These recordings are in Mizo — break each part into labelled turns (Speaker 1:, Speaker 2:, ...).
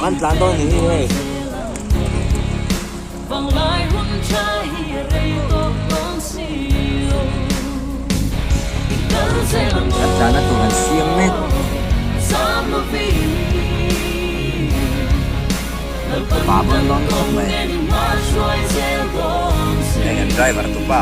Speaker 1: An tlan dawn ni hi hei. An tlanna tur an siam mek. Pa pawn dawn khawp mai. Heng an driver tupa.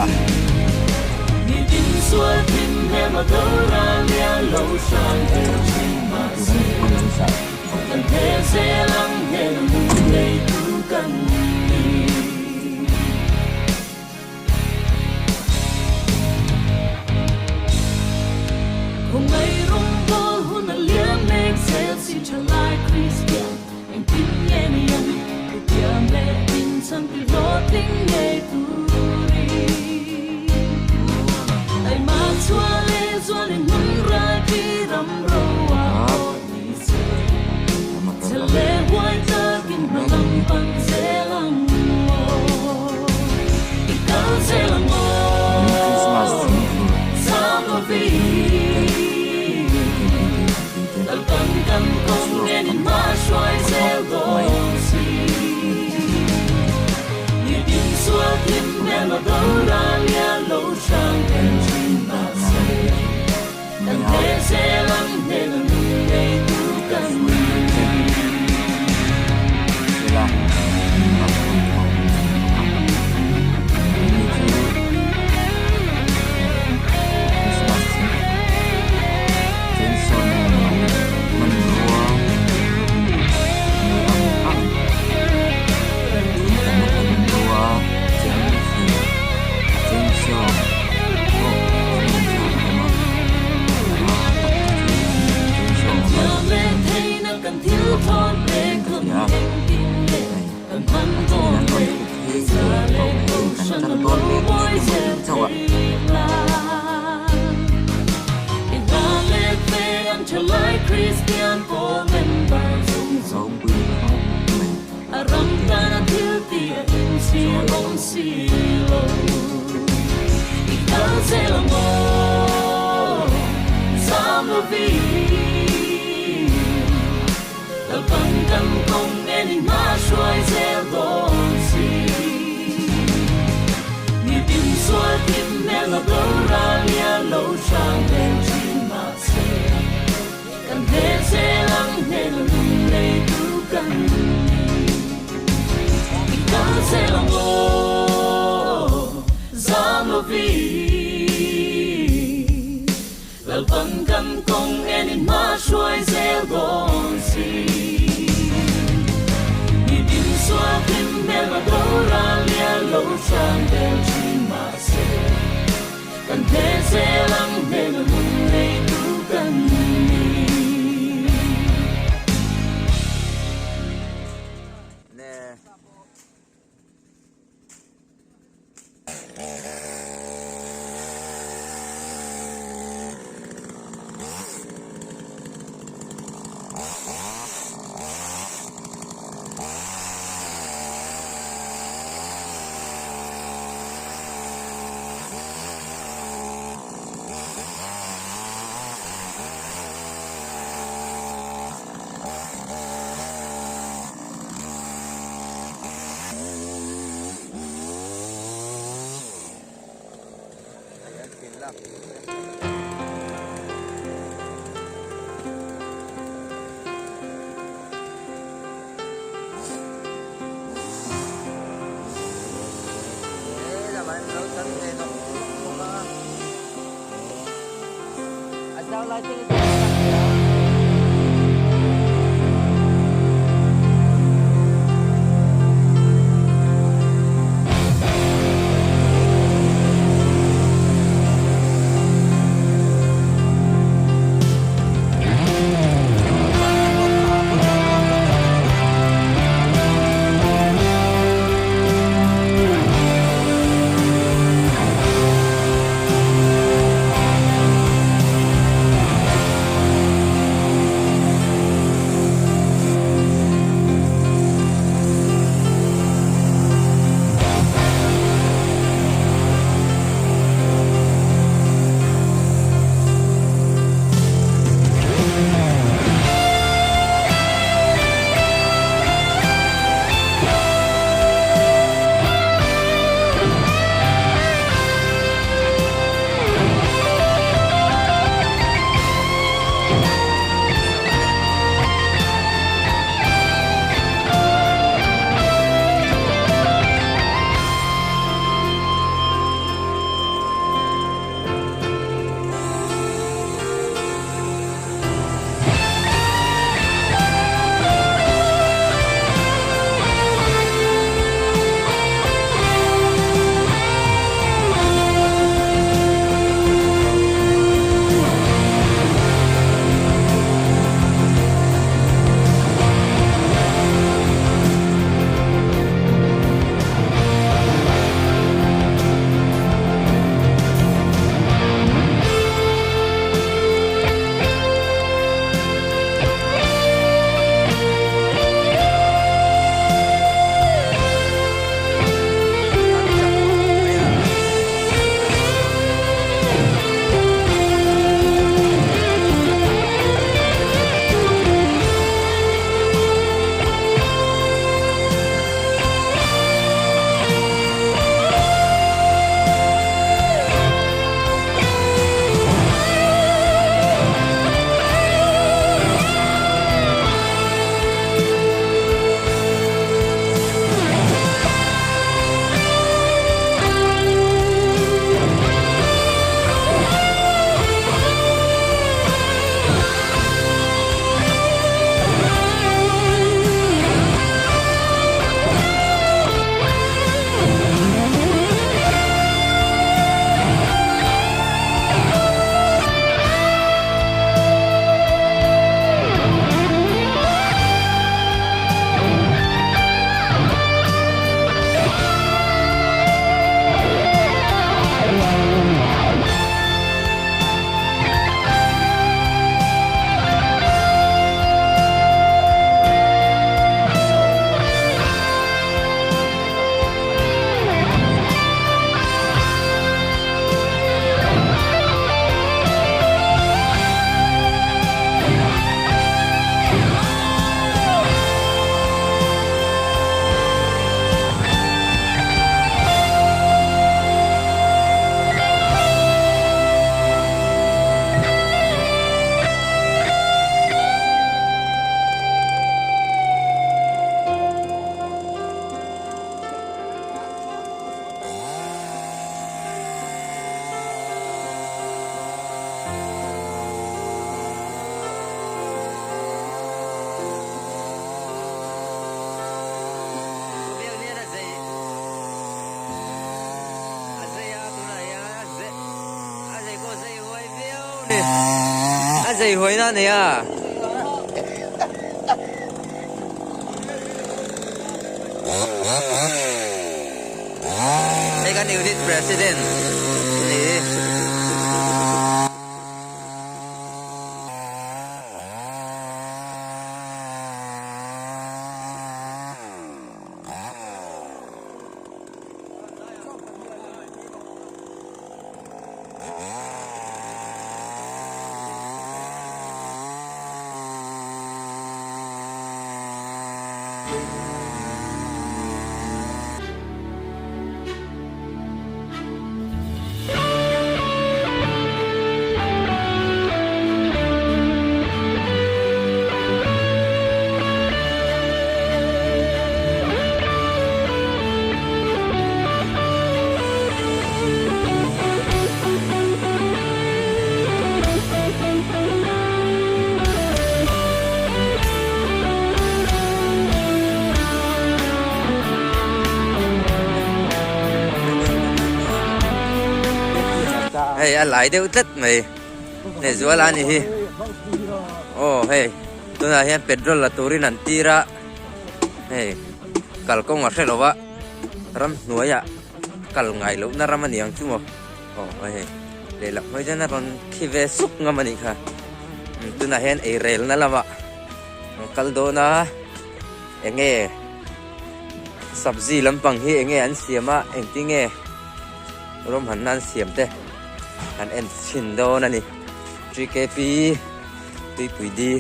Speaker 1: A zei huai na nei a. Hei kan unit president ni. Hei a lai deuh tlat mai hei zual a ni hi aw hei tunah hian petrol la turin an tir a hei kalkawng a hre lo a ramhnuaiah kal ngai lohna ram a ni ang chu maw aw hei lehlam hawi chuan a rawn khi ve suk ngam a nih kha tunah hian ei relna lamah an kal dawn a eng nge sabzi lampang hi eng nge an siam a engtin nge rawmhanna an siam te an en chhin dawn a ni T K P tuipui di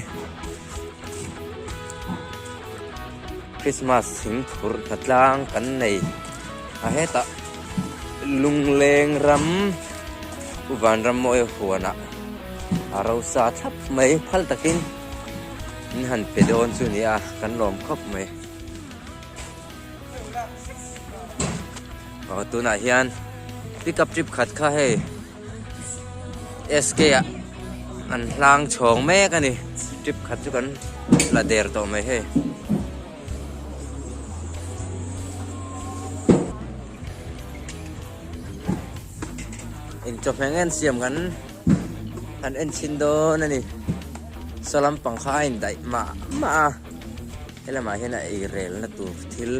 Speaker 1: Christmas thing phur hnatlang kan nei a hetah lungleng ram Pu Vanrammawi huanah a rosa thlap mai phal takin min han pe dawn chu ni a kan lawm khawp mai. Aw tunah hian pickup trip khat kha hei S K ah an hlang chhawng mek a ni trip khat chu kan la der tawh mai hei. Inchawhmeh en siam kan han en chhin dawn a ni saw lampang kha a indaih mah mah a helamah hian a ei relna tur thil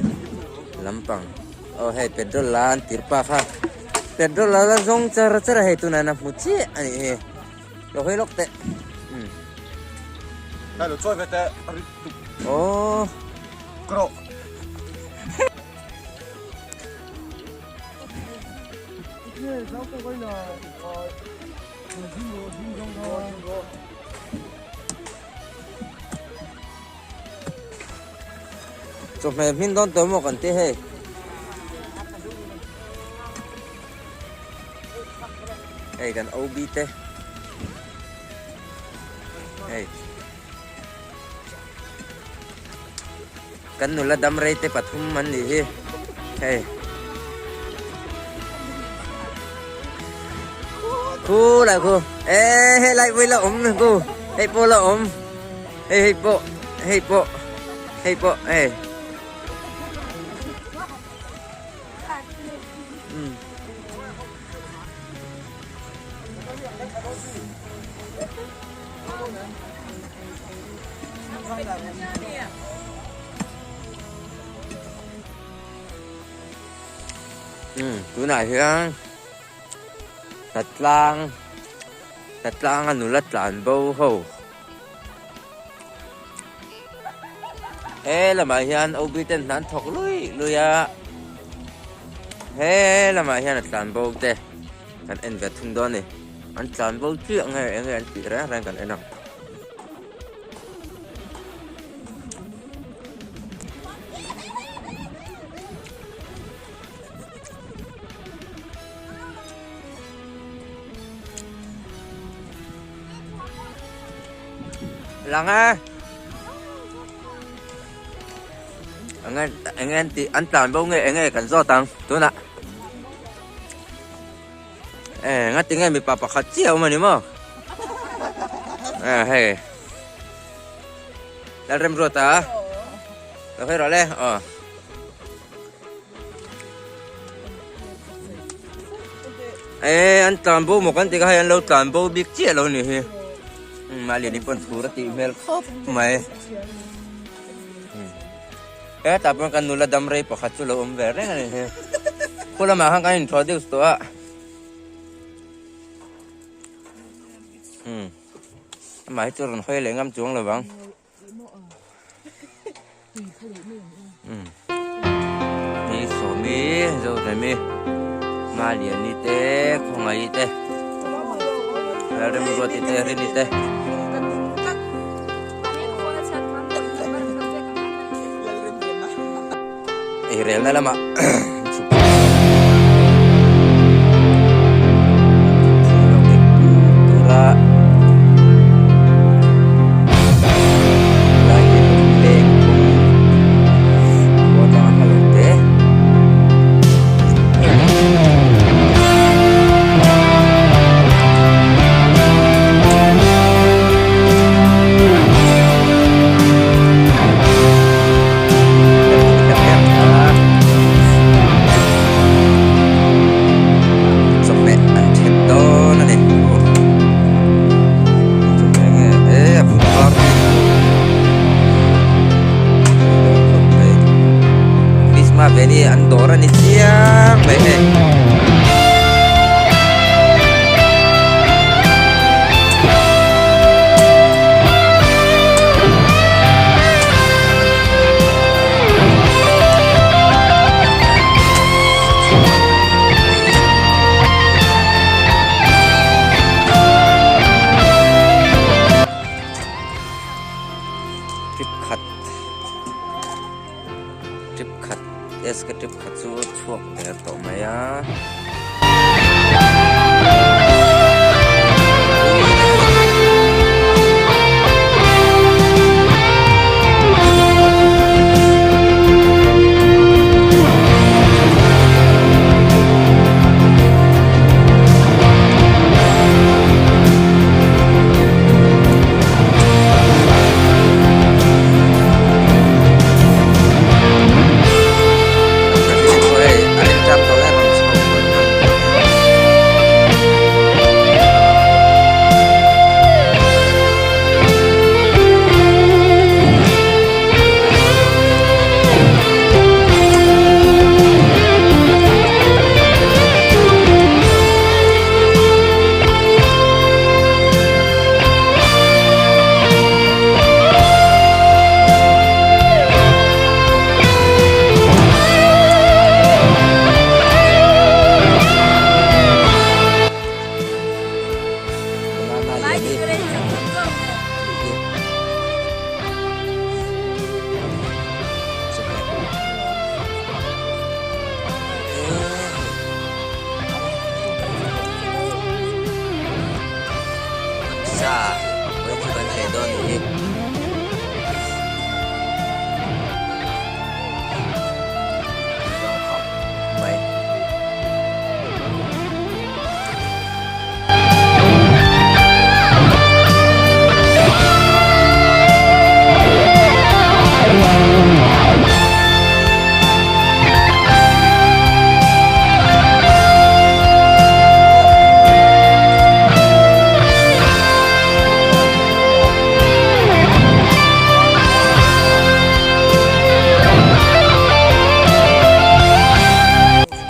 Speaker 1: lampang aw hei petrol la an tir pa kha petrol la la zawng char char a hei tunah hian a hmu chiah a nih hi lo hawi lawk teh umm. Aw. Chawhmeh hmin dawn tawh maw kan ti hei. Hei kan OB te. Hei. Kan nula dam rei te pathum an nih hi hei khu lai khu e hei lai vui la awm khu hei pawh la awm hei hei pawh hei pawh hei pawh hei Tunah hian hnatlang hnatlang a nula tlan bo ho he lamah hian O B ten hna an thawk lui lui a he lamah hian a tlan bo te kan en ve thung dawn a ni an tlan bo chiah nge eng nge an tih reng reng kan en ang. Lang e. Enge enge an tih an tlan bo nge enge kan zawt ang tunah. E nga tinge mipa pakhat chiah a awm a ni maw? E hei. Lalremruata. Lo hawi rawh le aw. E an tlan bo maw kan ti kha hei an lo tlan bo bik chiah lo ni hi. Maliani pawn phur a tih hmel khawp mai. Hetah pawn kan nula dam rei pakhat chu lo awm ve reng a ni hi. Khu lamah khan kan introduce tawh a. Amah hi chu rawn hawi leh ngam chuang lo vang. Ni Sawmi, Zoremi, Maliani te, Khawngaih te, Lalremruati te, Rini te. Eirelna lamah chhuk tura lai hi leng khua atanga hla lo te. Chawhmeh an then dawn a ni chawhmeh nge e a vun var mai Christmas ve ni an dawr a ni chiang mai hei. Trip khat trip khat S ka trip khat chu chhuak der tawh mai a. Sa vawi chu kan hleh dawn nih hi. Mai.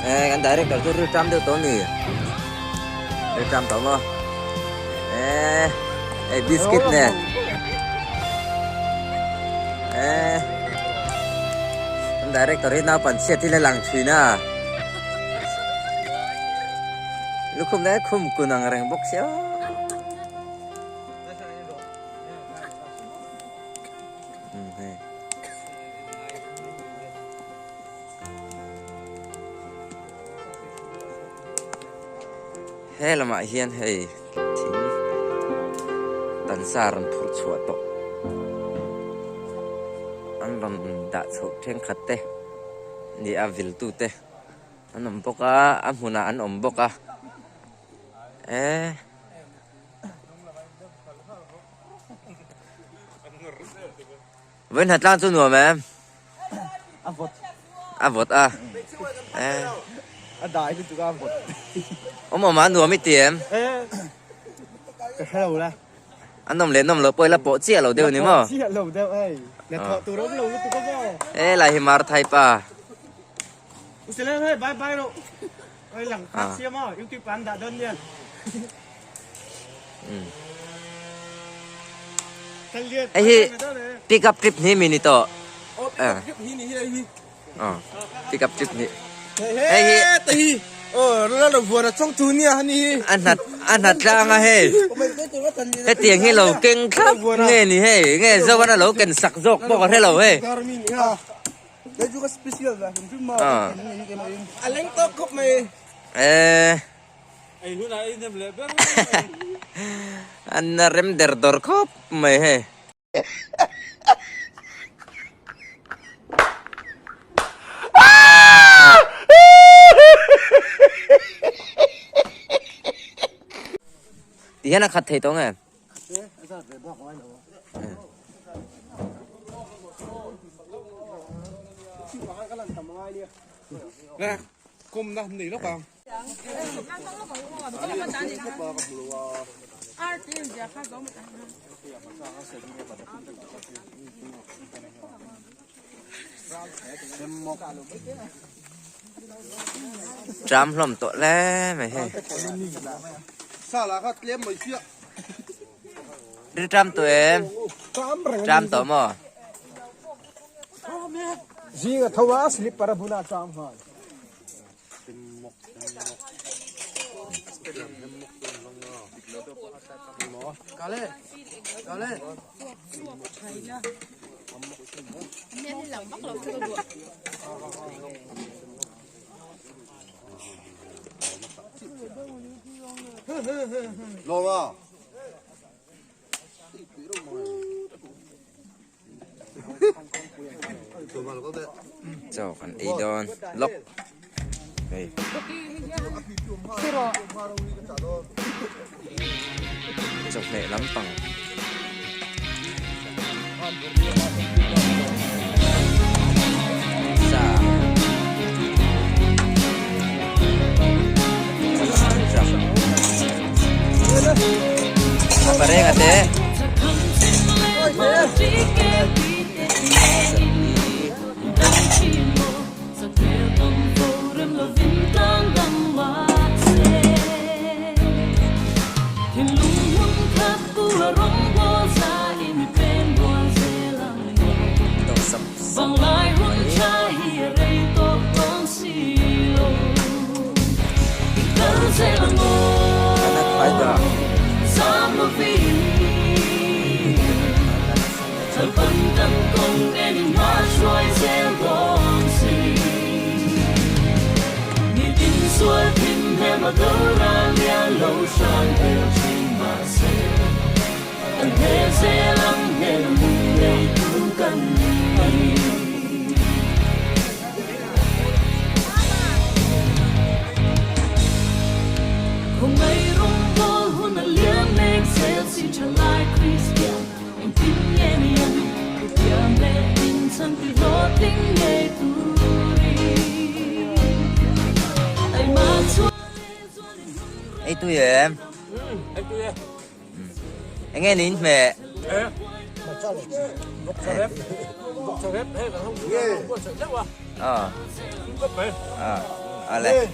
Speaker 1: Eh, kan director chu ril tram deuh tawh ni. Ril tram tawh maw? Eh, eh biscuit ne. Eh, kan director hi naupan chhiat hi la lang thin a. Lukhum le khum kun ang reng bawk sia. He lamah hian hei thing tansa rawn phurh chhuah tawh an rawn dah chhoh thenkhat te ni a viltu te an awm bawk a a hmunah an awm bawk a eh. Vawiin tlang chu nuam em?
Speaker 2: A vawt.
Speaker 1: A vawt a. Eh.
Speaker 2: A dai lutuk a vawt.
Speaker 1: Awm awm a nuam i ti em?
Speaker 2: Ka hre lo la.
Speaker 1: A nawm leh nawm loh pawh ila pawh chiah lo deuh ni maw?
Speaker 2: Pawh chiah lo deuh hei. Hnathawh tur awm lo lutuk a maw?
Speaker 1: E lai hi mar thai pa.
Speaker 2: U Selem hei bye bye rawh. Hei lang khak sia maw YouTube ah an dah dawn nia.
Speaker 1: Hei hi pick up trip hnih mi ni tawh.
Speaker 2: Aw pick up trip hnih ni hi hei hi.
Speaker 1: Aw pick up trip hnih. Hei hi.
Speaker 2: Hei hi. Aw la lo vuan a chawng chu nia hani hi.
Speaker 1: A hnat a hnat tlang a hei. Hetiang hi lo keng thlap nge ni hei nge zoan a lo ken sak zawk pawh ka hre lo hei.
Speaker 2: Hei chu ka special ve hrim hrim a. A leng tawk khawp mai.
Speaker 1: Eh.
Speaker 3: Ei hunah ei hnem leh ber
Speaker 1: An rem der dawr khawp mai hei. Ti hian a khat thei tawh nge? Tram hlawm tawh hle mai hei. Ri tram tawh em? Tram tawh maw?
Speaker 2: Zinga tho a slipper a bula tram nghal.
Speaker 1: Chaw kan ei dawn lawk hei chawhmeh lampang sa a parenga te. Ei tui em?
Speaker 3: Ei tui e.
Speaker 1: Enge niin hmeh? Ale.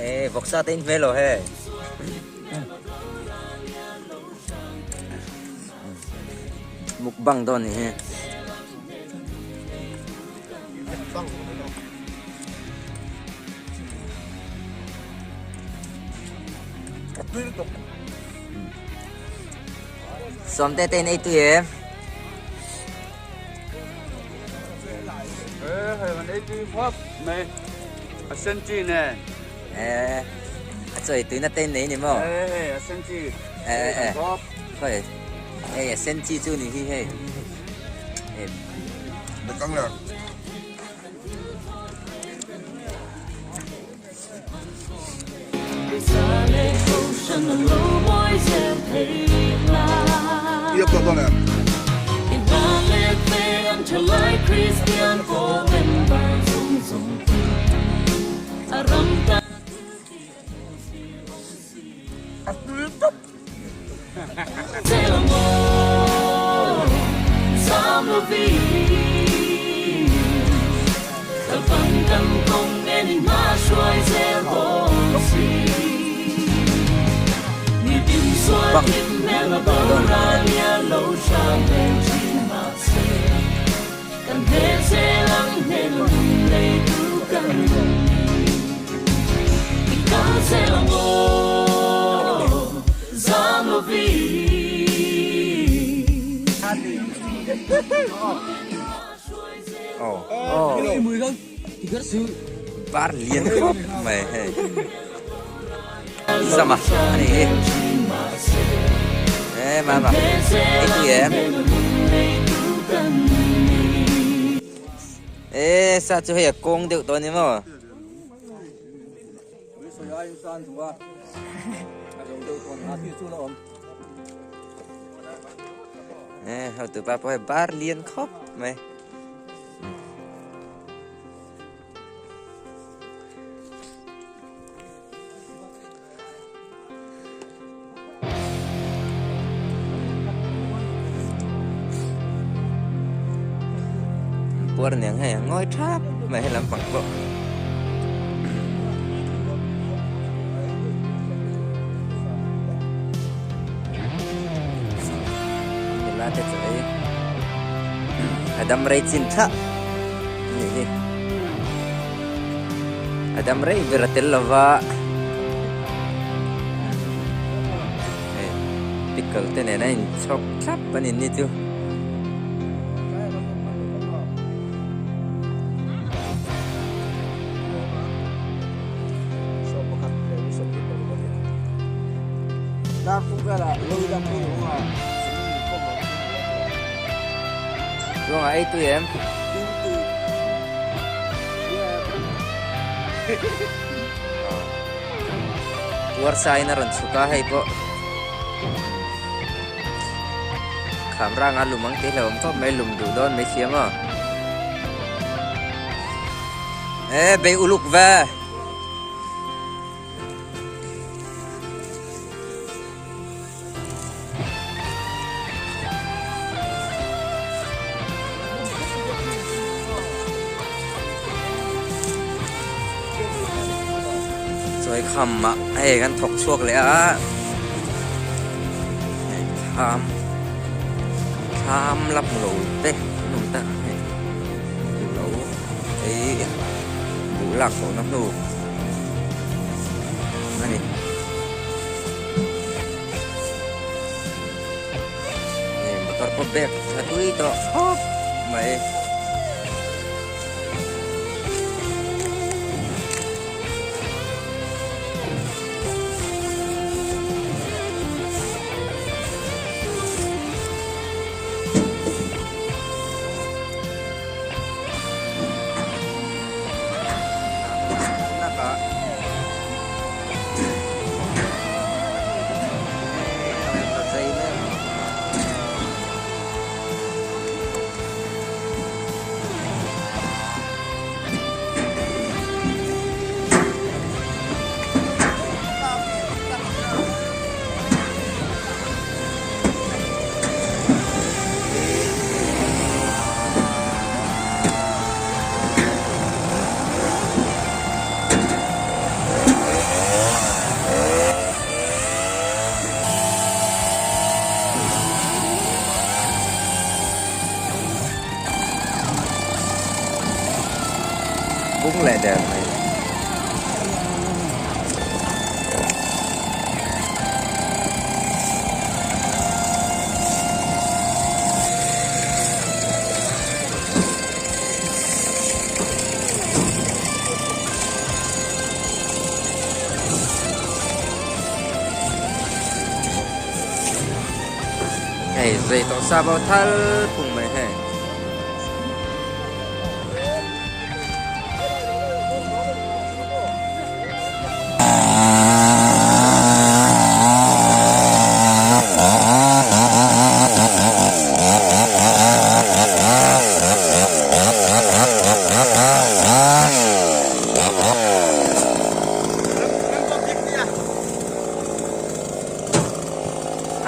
Speaker 1: Ê, vawksa te in hmel lo he. Mukbang dawn ni hi. Sawm te te in ei tui em?
Speaker 3: Ê, hei kan ei tui khawp mai. A sen chi nen.
Speaker 1: Ê, a chaw ei tui na te in nei ni maw?
Speaker 3: Ê, hei a sen chi.
Speaker 1: Ê, ê,
Speaker 3: Khawp.
Speaker 1: Khawi. Hei a sen chi chu ni hi hei. Hei. Bar lian khawp mai hei sama a ni hi e mama i tui em e sa chu hei a kawng deuh tawh a ni maw. E hotu pa pawh hei bar lian khawp mai. Puar nen hei a ngawi thap mai he lampang pawh. Nula te chu hei a dam rei chin thah anih hi. A dam rei ber a tel lova hei pickle te nen a inchhawk thlap a ni ni chu. Chuangah ei tui em? Puar sain a rawn chhuk a hei pawh kham ranga lum ang tih hlauhawm khawp mai lum duh dawn mai siam aw. E bei uluk ve. Chawi kham ah hei kan thawk chhuak leh a hei thlam thlam lap lo te an awm tak a hei lo ei buh lak tawhna hnu a ni. Hei motor pawh bag tha tui tawh khawp mai. Bung leh der mai. Hei zei tawh sa bo thal phung mai hei.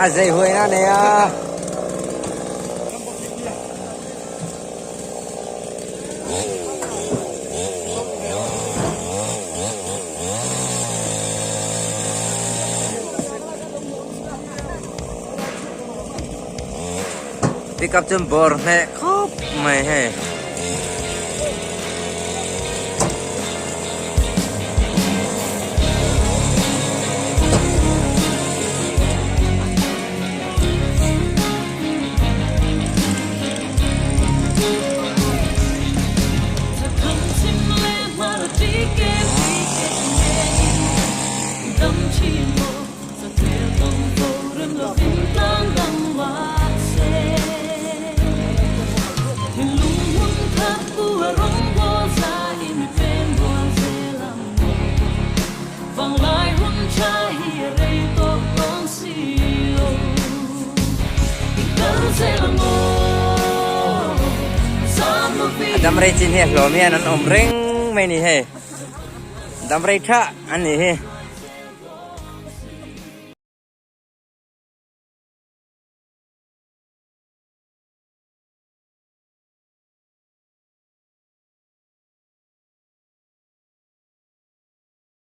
Speaker 1: A zei huai na nei a. Pickup chu bawr hneh khawp mai hei. A dam rei chin hi a hlawm hian an awm reng mai ni hei. Dam rei tha an nih hi.